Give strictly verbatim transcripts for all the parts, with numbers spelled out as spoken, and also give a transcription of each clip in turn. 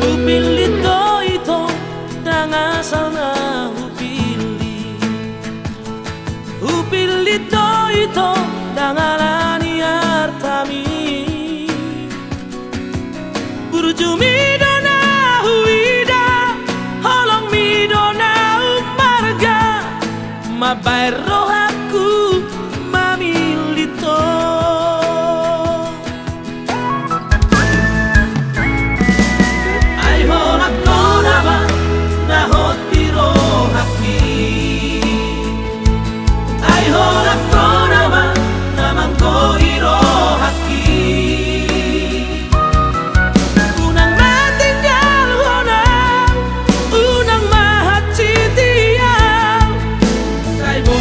Hupillit do ito, ndang asal na hupillit. Hupillit do ito, ndang ala ni artami. Burjumi do na huida, holongmi do na ummarga, mambahen rohangku mamillit ho. Ai holan ho nama na hot di rohangki. Ai holan ho nama na manggoi rohangki. Unang ma tinggalhon au, unang ma hansiti au. Sai bo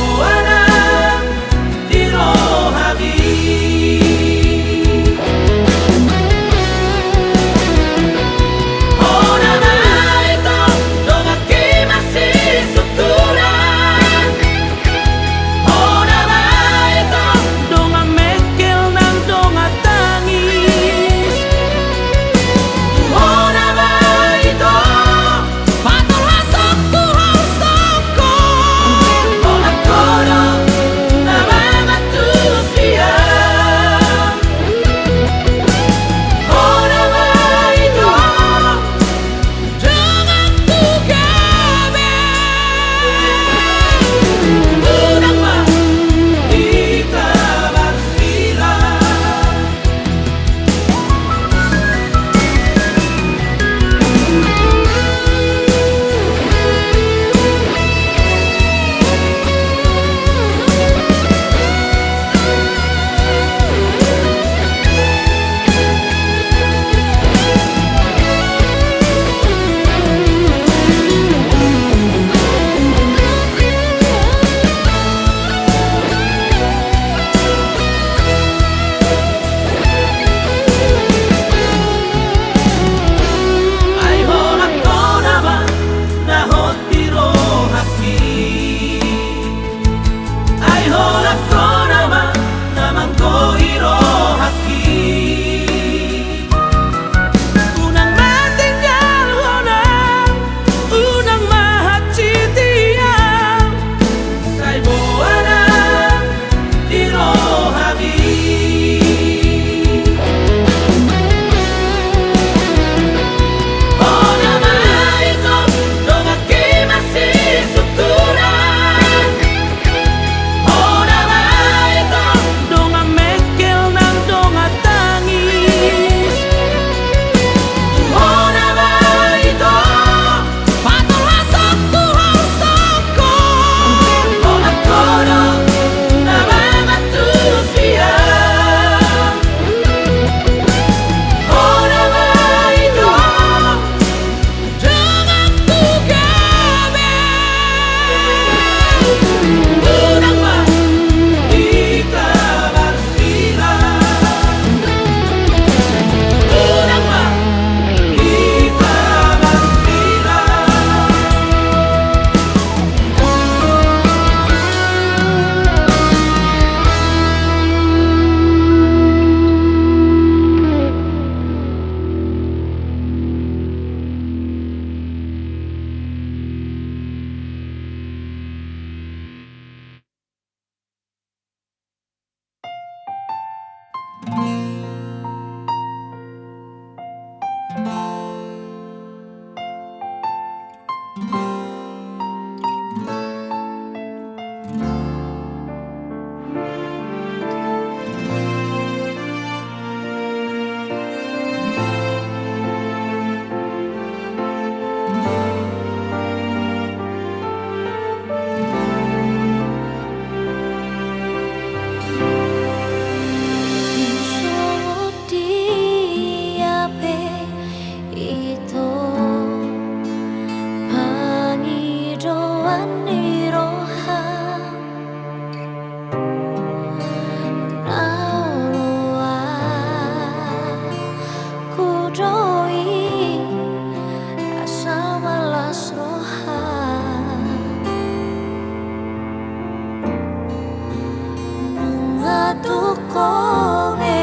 Tung ho be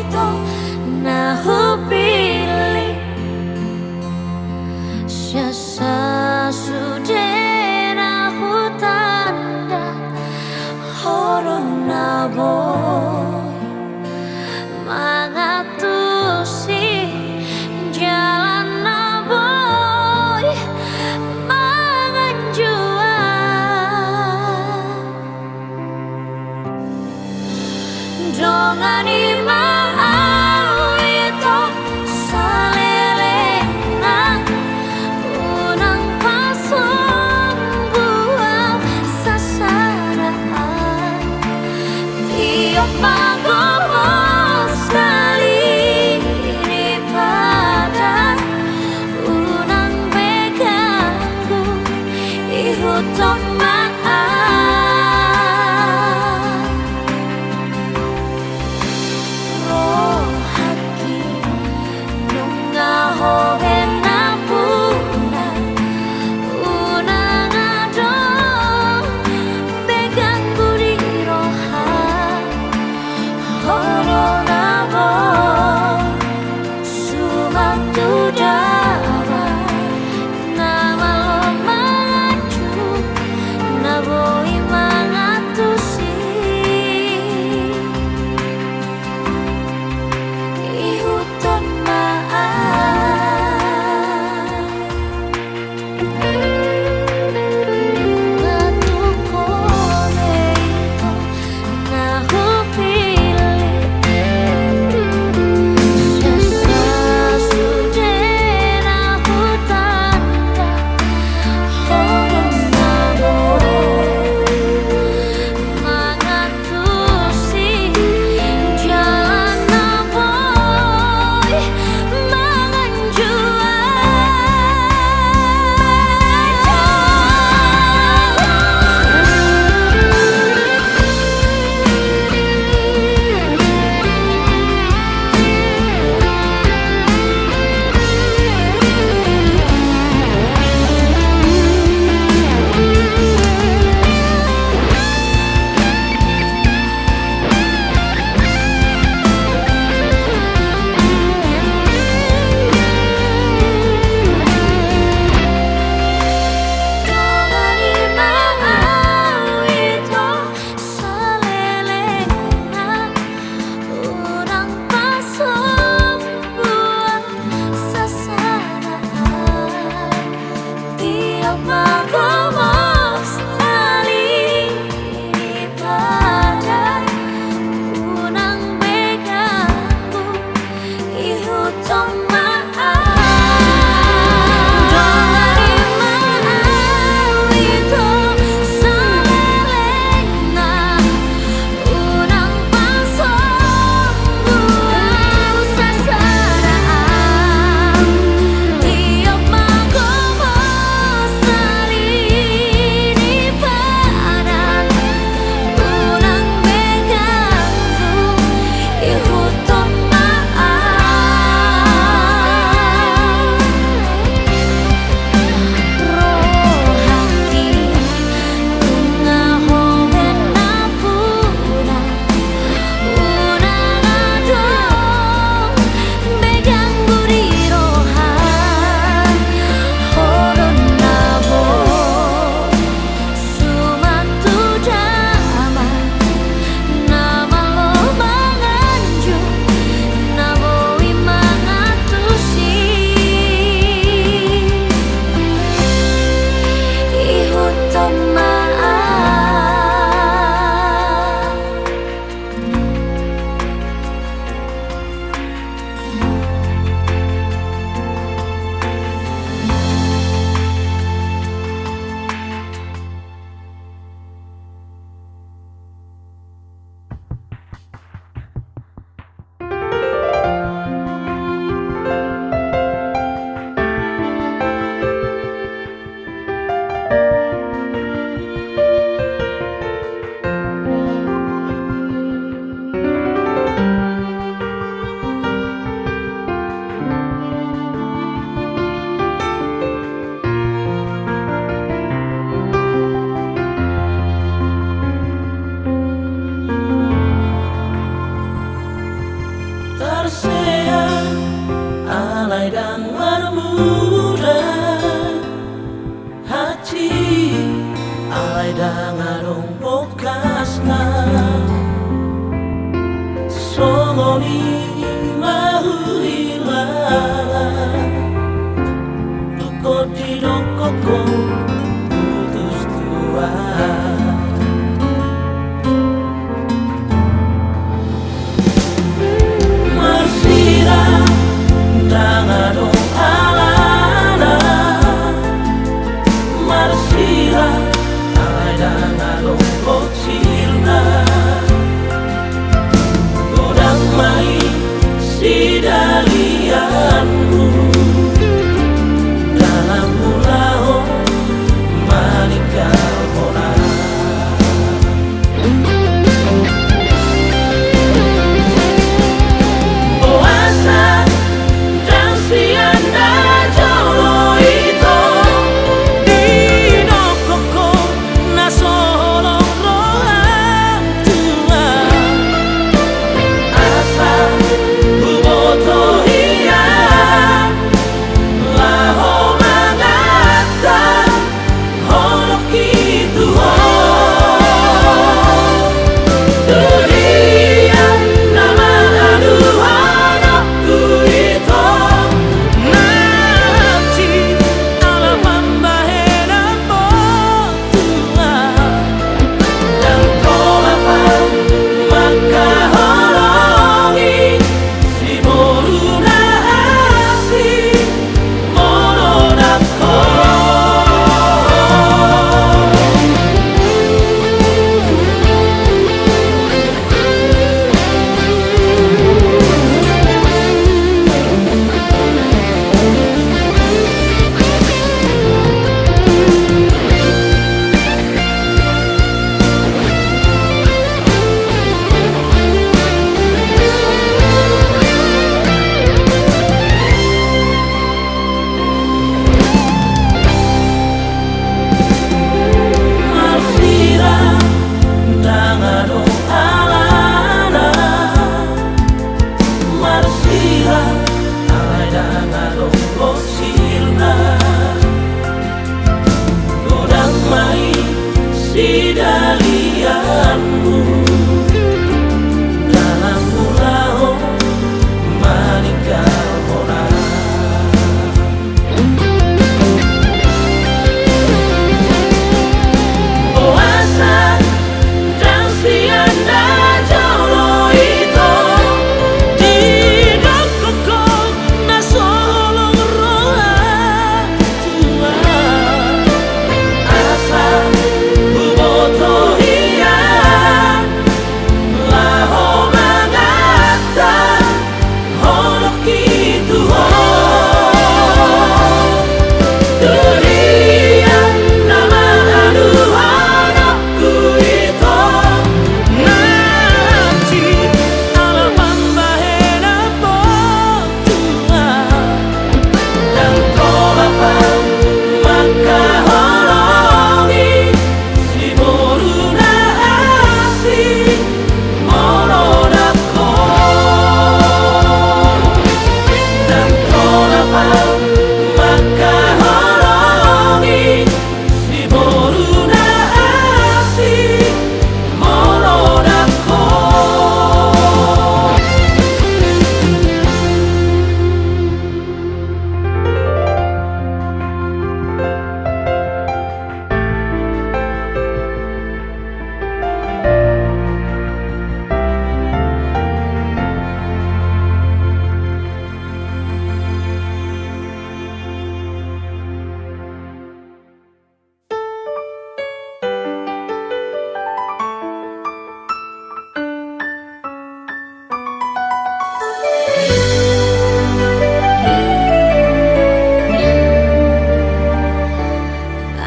ito na hupillit, sian sasudena hutanda, ho do na boi mangantusi, jala na boi manganjua. Dongani ma au ito salelengna, unang pasombu au sasadaan. Tiop ma gomos taliripada, unang be ganggu, ihuthon ma au. Rohangki nunga ho be nampuna, unang adong be ganggu di roha. Ho do Ni ma huhilala, tung didok ho putus tua. Marsirang ndang adong alana, marsirang alai ndang adong bocilna. Godang ma i sidalianmu dalam mulaho maninggalhona. Boasa ndang sian na jolo ito didok ho na so holong roham, Tuhan? Asa huboto hian laho mangantar holongki tu ho. Tu dia nama aduhononku ito, nanti ala pambahenanmu, Tuhan. Ndang tolap ahu mangkaholongi si boru na asing, molo ndang ho. Marsirang ndang adong alana, marsirang alai ndang adong bocilna. Godang ma i sidalianmu dalam mulaho maninggalhona. Boasa ndang sian na jolo ito didok ho na so holong roham, Tuhan. Asa huboto hian laho mangantar holongki tu ho. Tu dia nama aduhononku ito, nanti ala pambahenanmu, Tuhan. Ndang tolap ahu mangkaholongi si boru na asing, molo ndang ho. Ndang tolap ahu mangkaholongi si boru na asing, molo ndang ho.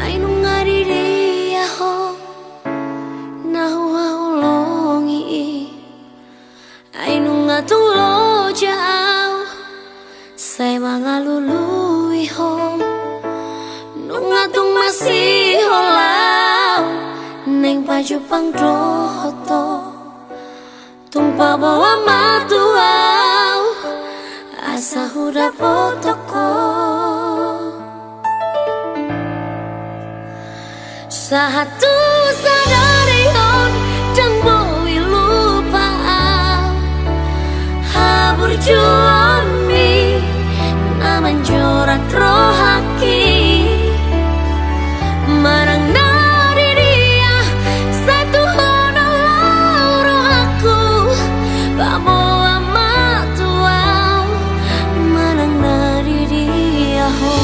Ai nunga didia ho na huhaholongi i. Ai nunga tung loja au sai mangalului ho. Nunga tung masihola au naeng pajumpang dohot ho. Tung paboa ma tu au asa hudapothon ho. Sahat tu sadari on ndang boi lupa au. Tuhan i na manjorat rohangki. Manang na di dia, sai Tuhan na laho rohangku. Paboa ma tu ahu, manang na di dia ho.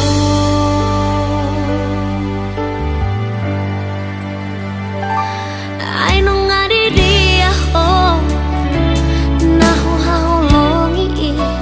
Ai nunga di dia ho na huhaholongi i.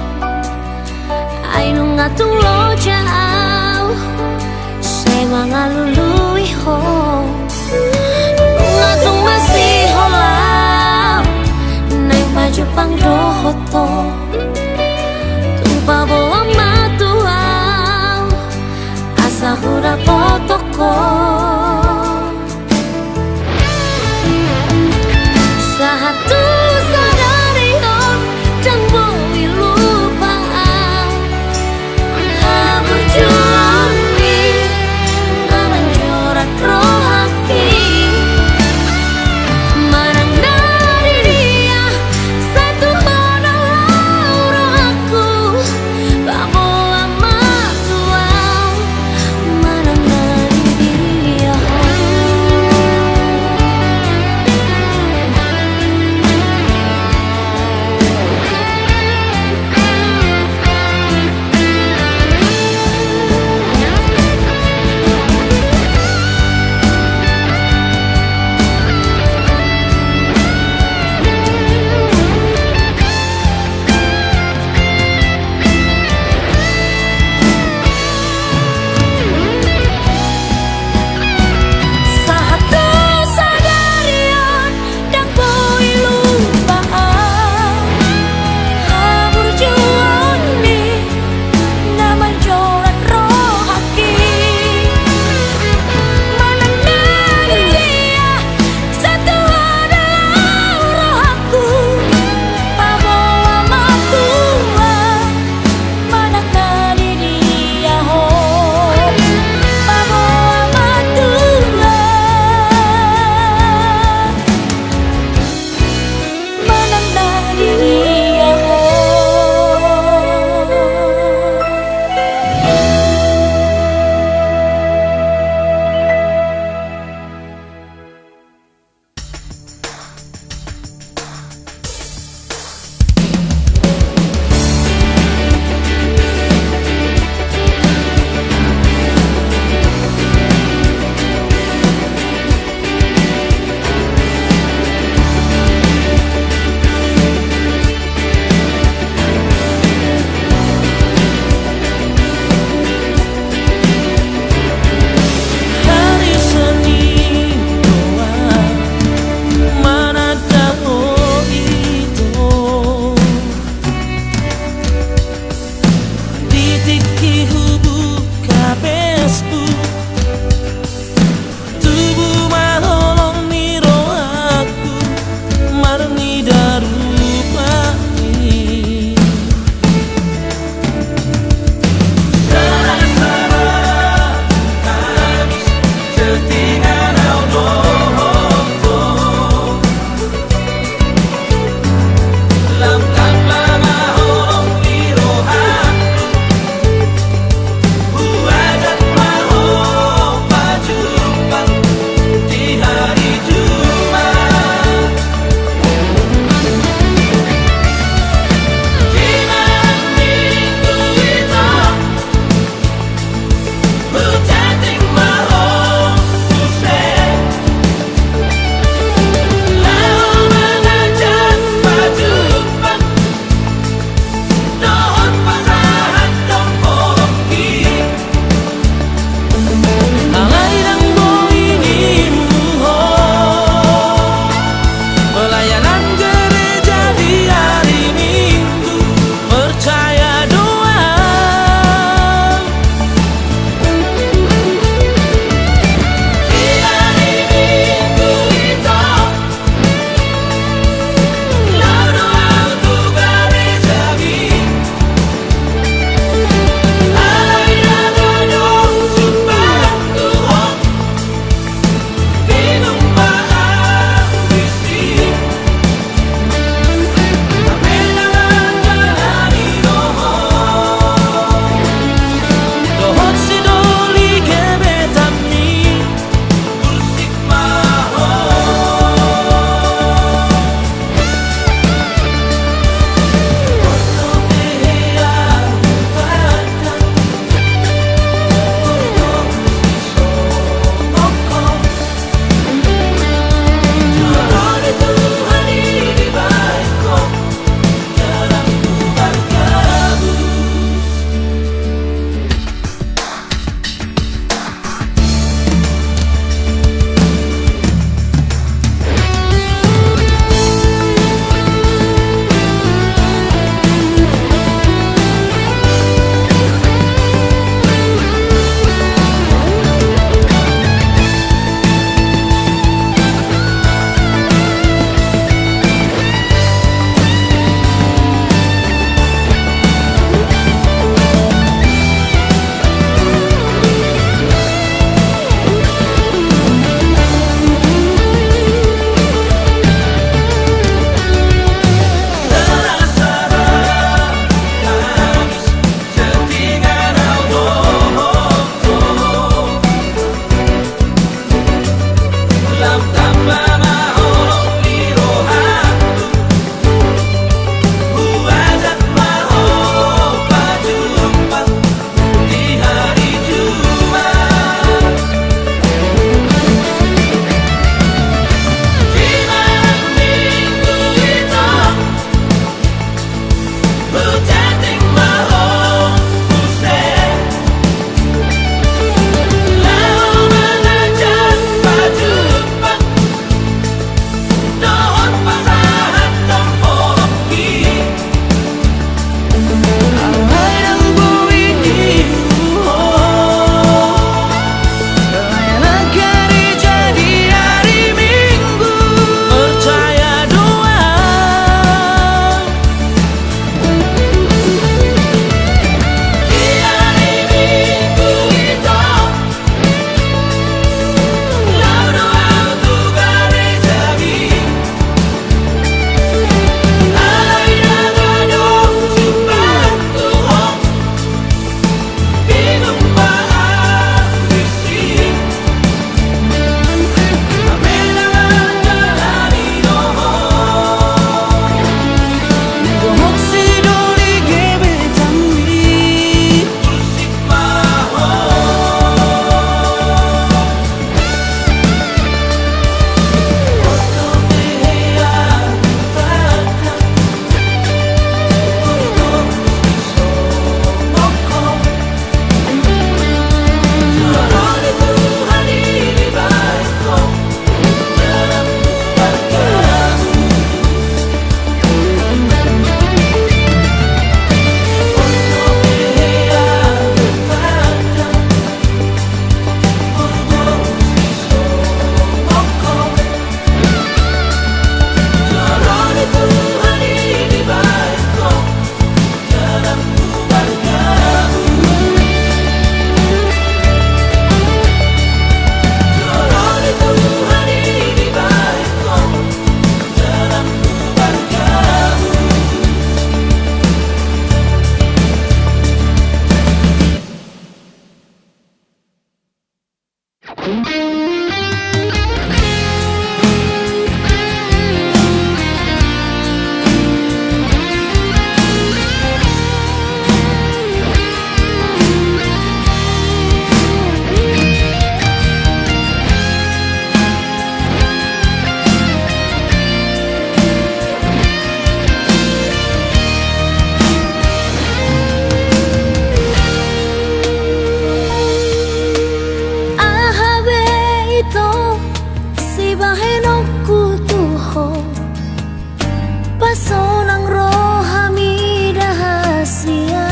Sonang rohami da hasian,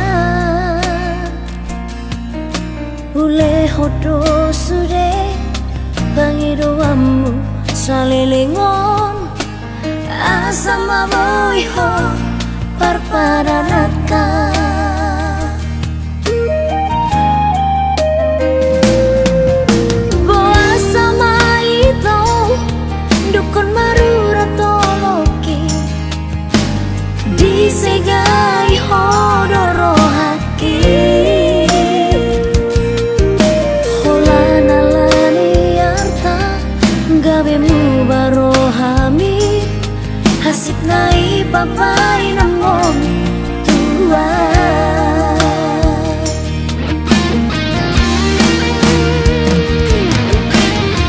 ulehon do sude pangidoanmu saleleng on, asa ma boi ho parpadananta. Boasa ma ito dungkon marurat toloki, disegai ho do rohangki. Holan ala ni arta gabe muba rohami, hansit na i papainamon Tuhan.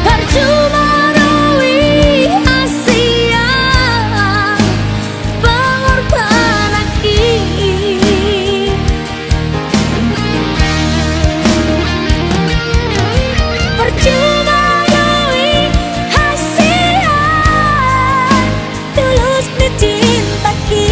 Parjuma do i hasian, pangorbananki. Parjuma do i hasian, tulus ni cintaki.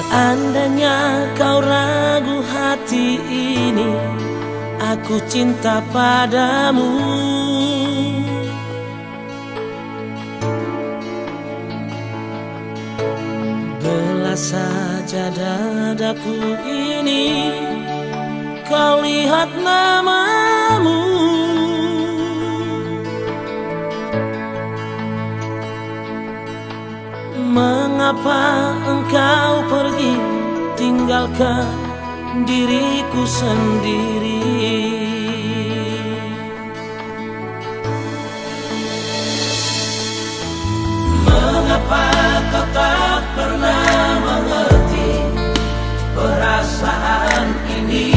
Andainya kau ragu hati ini, aku cinta padamu. Belah saja dadaku ini, kau lihat namamu. Mengapa engkau pergi tinggalkan diriku sendiri? Mengapa kau tak pernah mengerti perasaan ini?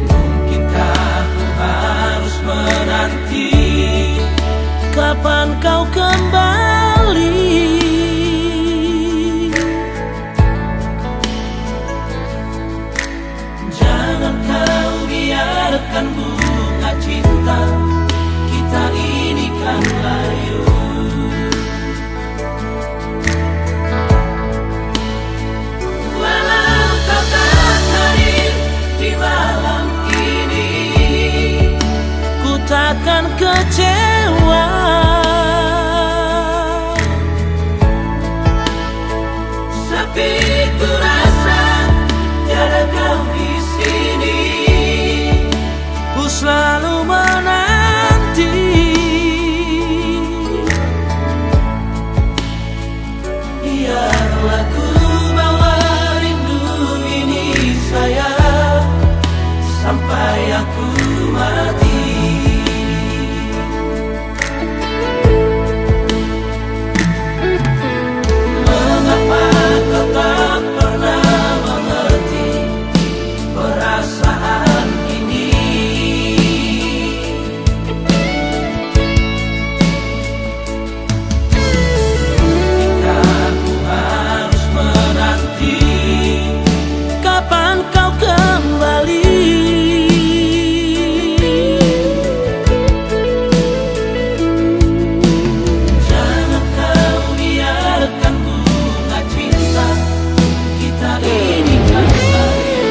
Mungkinkah ku harus menanti kapan kau kembali? Jangan kau biarkan bunga cinta kita ini kan layu. Walau kau tak hadir di malam ini, ku takkan kecewa. Sepi ku rasa tiada kau di sini. Ku selalu menanti. Biarlah ku bawa rindu ini, sayang, sampai aku mati. Mengapa kau tak pernah mengerti perasaan ini? Hingga ku harus menanti kapan kau kembali. Jangan kau biarkan bunga cinta kita ini kan layu.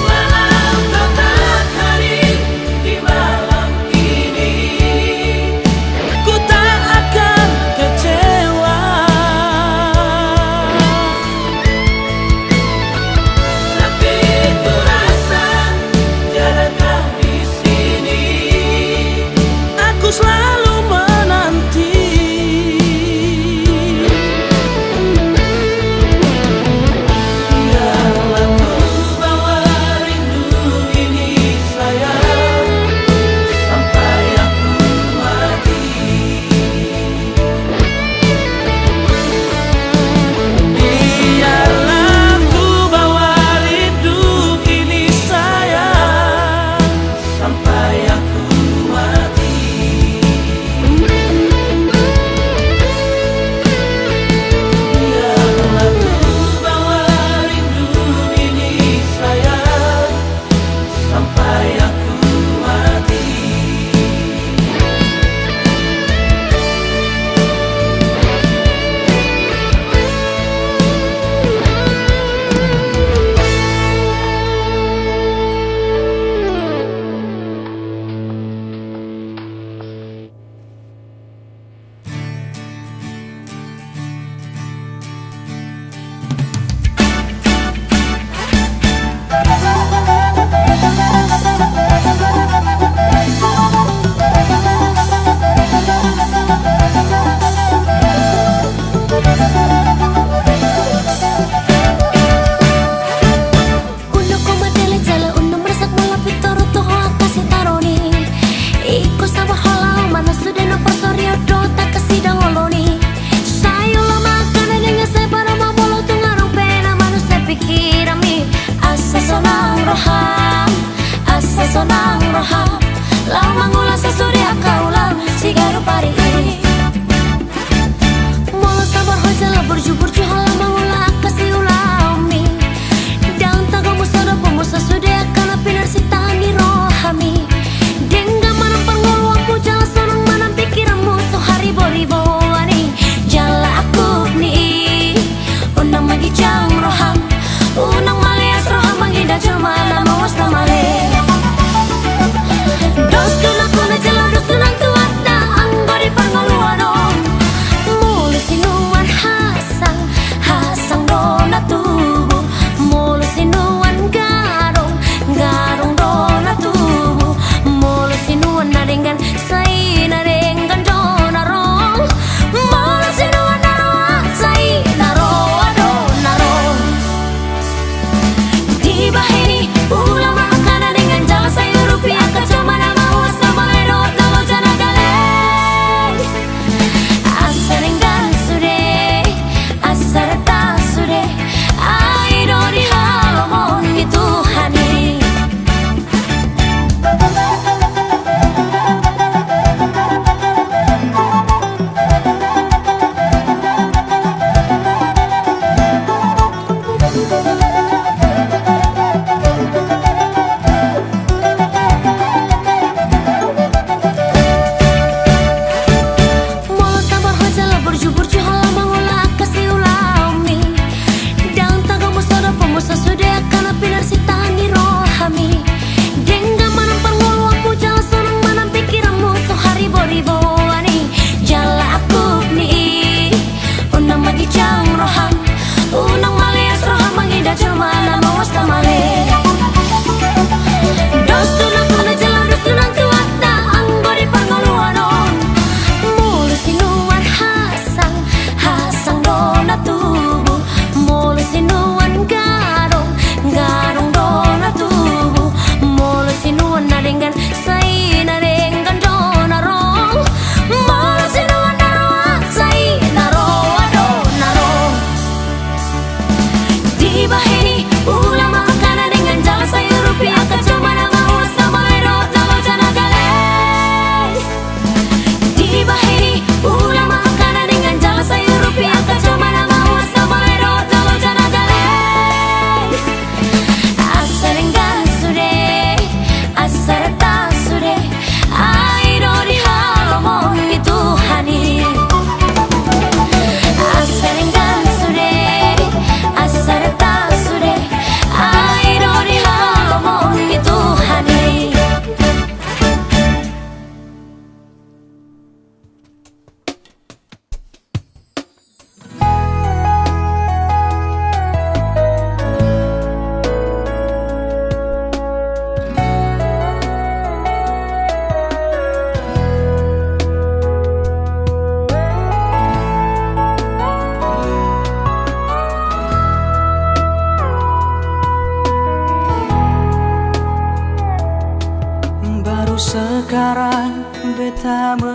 Walau kau tak hadir di malam ini, ku tak akan kecewa. Sepi ku rasa tiada kau di sini. Aku selalu menanti. Biarlah ku bawa rindu ini, sayang, sampai aku mati. Biarlah ku bawa rindu ini, sayang, sampai aku mati.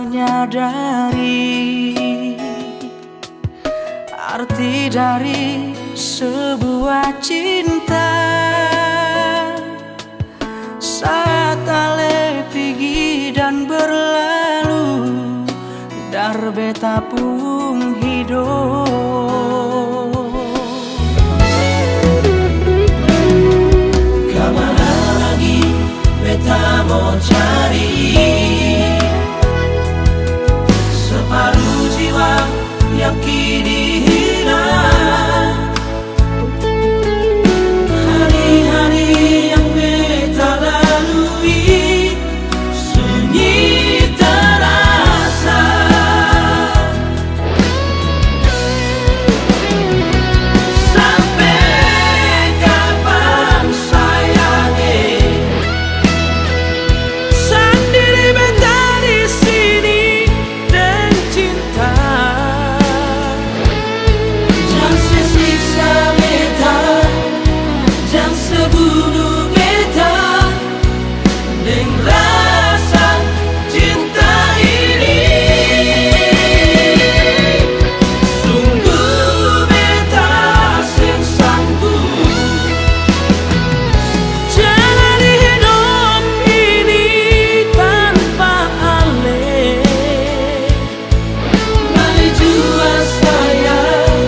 Menyadari arti dari sebuah cinta, saat ale pigi dan berlalu, darbeta pung hido. Kemana lagi beta mau cari separuh jiwa yang kini hilang? Hari-hari yang beta lalui sunyi terasa. Sampai kapan sayang e? Sandiri beta di sini deng cinta. Jang se siksa beta, jang se bunuh beta deng rasa cinta ini. Sungguh beta seng sanggup jalani hidup ini tanpa ale. Balik jua sayang,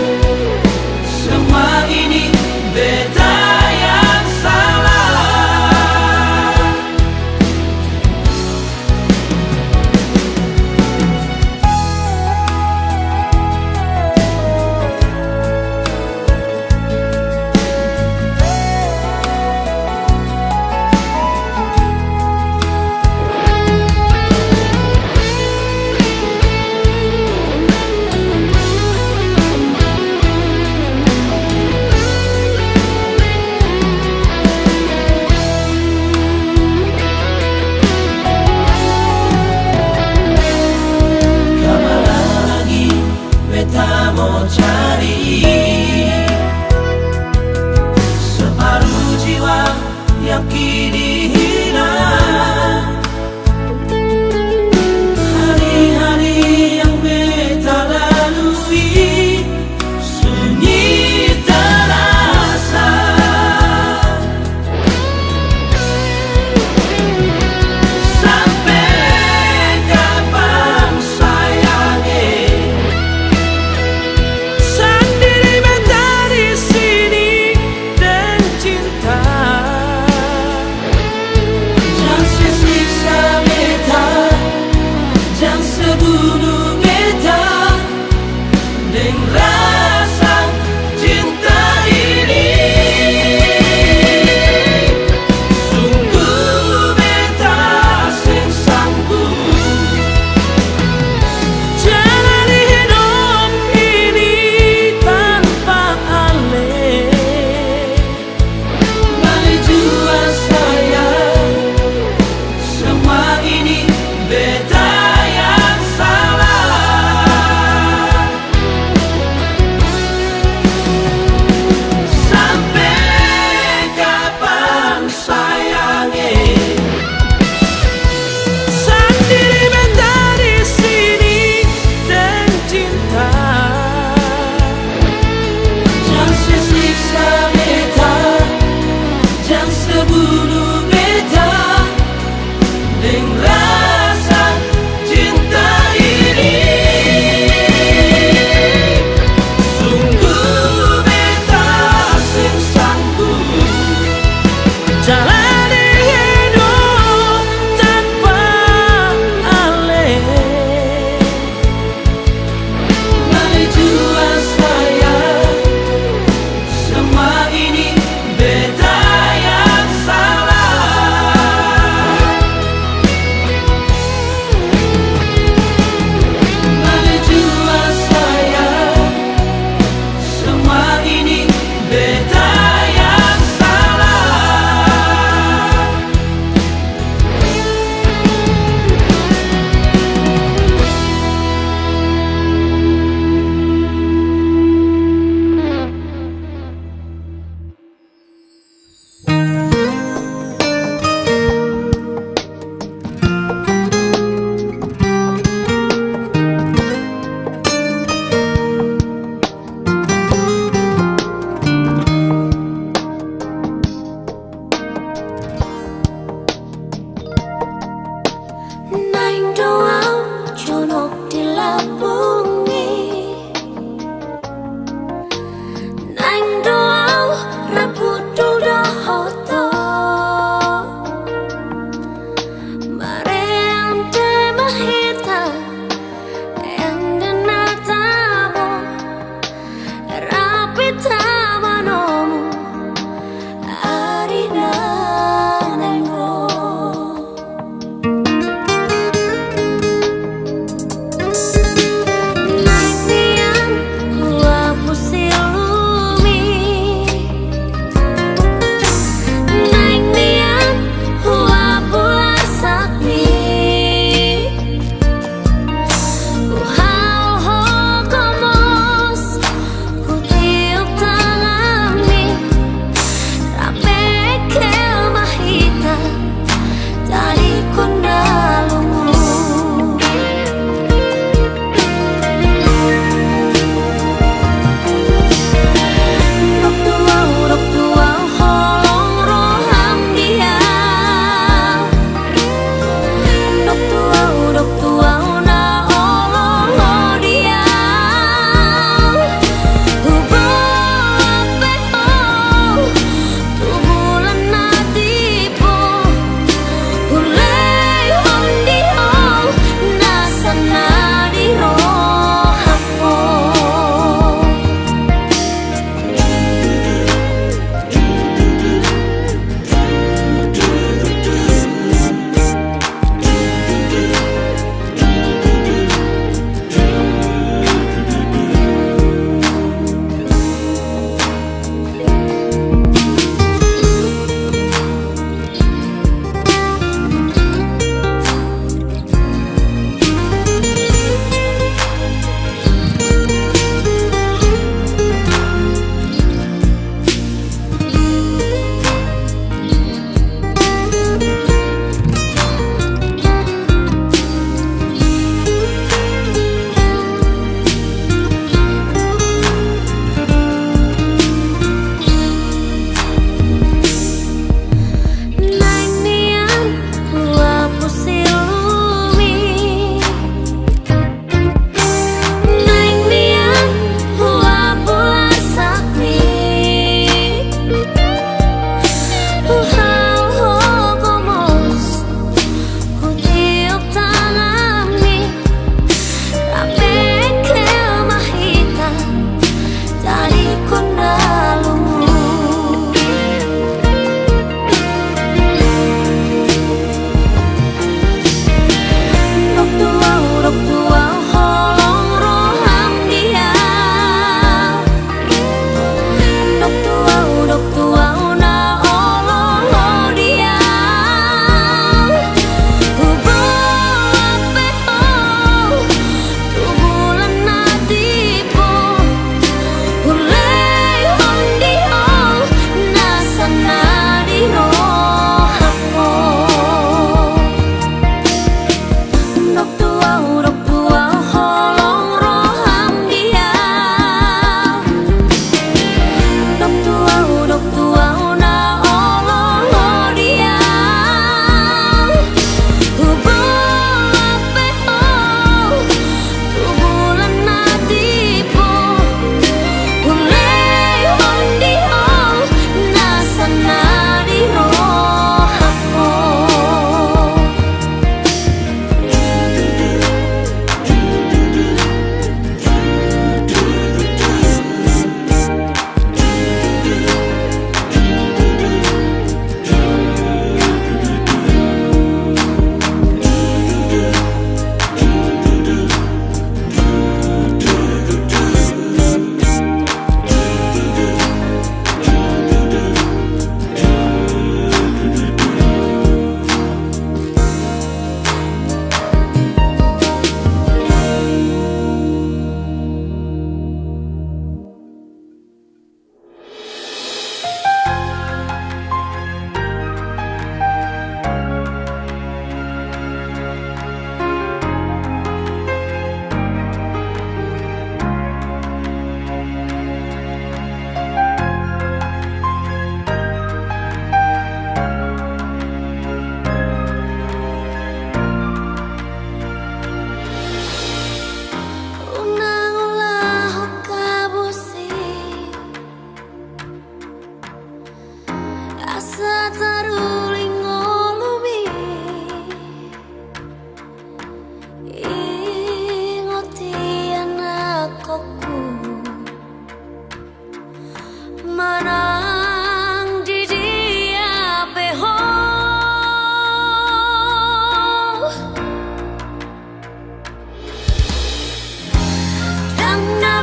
semua ini beta yang salah. Kemana lagi beta mau cari separuh jiwa yang kini hilang? Hari-hari yang beta lalui sunyi terasa. Sampai kapan sayang e? Sandiri beta di sini deng cinta. Jang se siksa beta, jang se bunuh beta deng rasa cinta ini. Sungguh beta seng sanggup jalani hidup ini tanpa ale. Balik jua sayang, semua ini beta yang salah.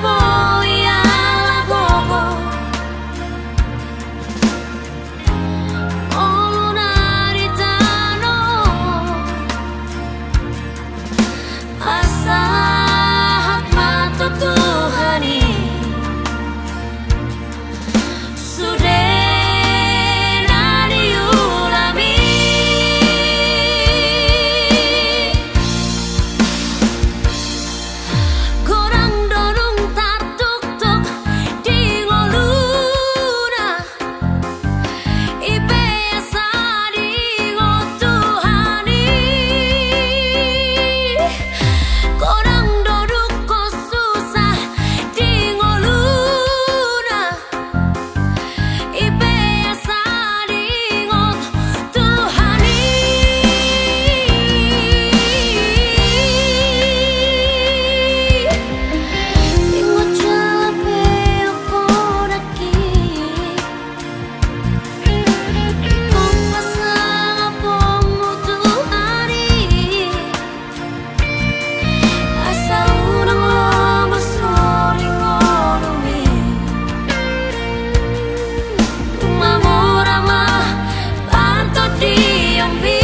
Boi ala gogo ngoluna di tano, pasahat ma tu Tuhan i sude na niulam i. Godang do dung tartuktuk di ngoluna, i pe asa diingot Tuhan i. Godang do dung hot susah di ngoluna, i pe asa diingot Tuhan i. Ingot jala pe umpodak i, ingkon pasangaponmu Tuhan i, asa unang lomo sori ngolumi. Tung mamora ma partondion i.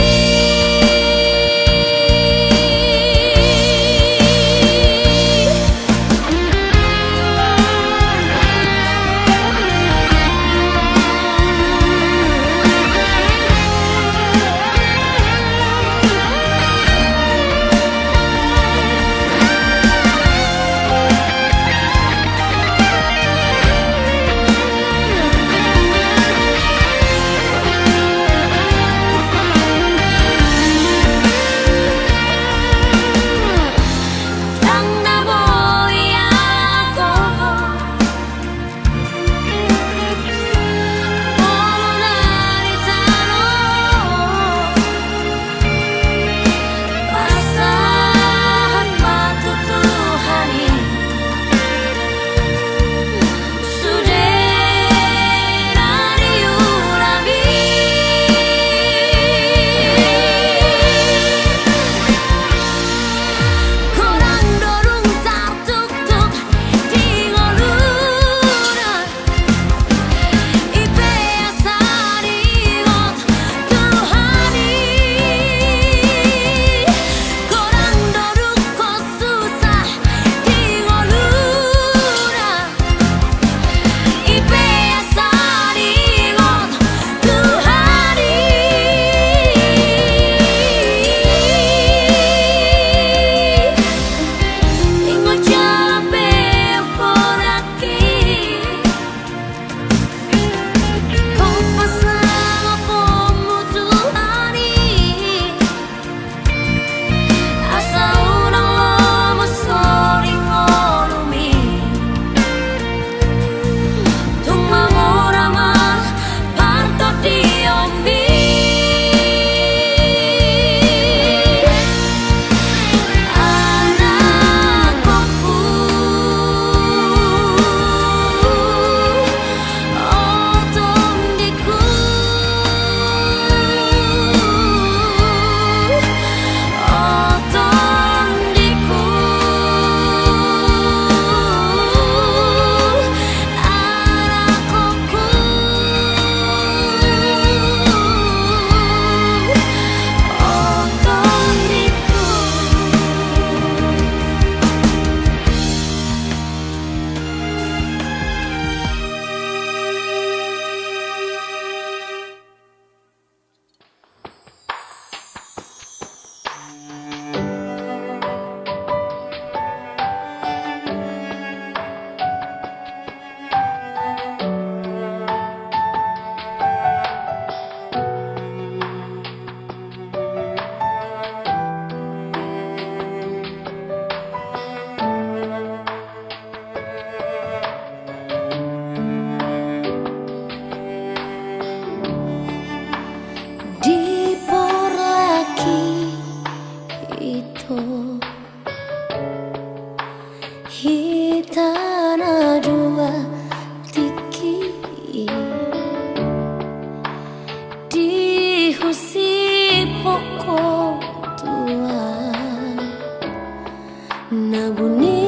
Ndang na boi ahu, ngoluna di tano, pasahat ma tu Tuhan i sude na niulam i. Godang do dung tartuktuk di ngoluna, i pe asa diingot Tuhan i. Godang do dung hot susah di ngoluna, i pe asa diingot Tuhan i. Ingot jala pe umpodak i, ingkon pasangaponmu Tuhan i, asa unang lomo sori ngolumi. Tung mamora ma partondion i. Anakkonhu, o tondiku, o tondiku, anakkonhu, o tondiku. Diporlak ito hita na dua tingki, dihusipok ho Tuhan na buni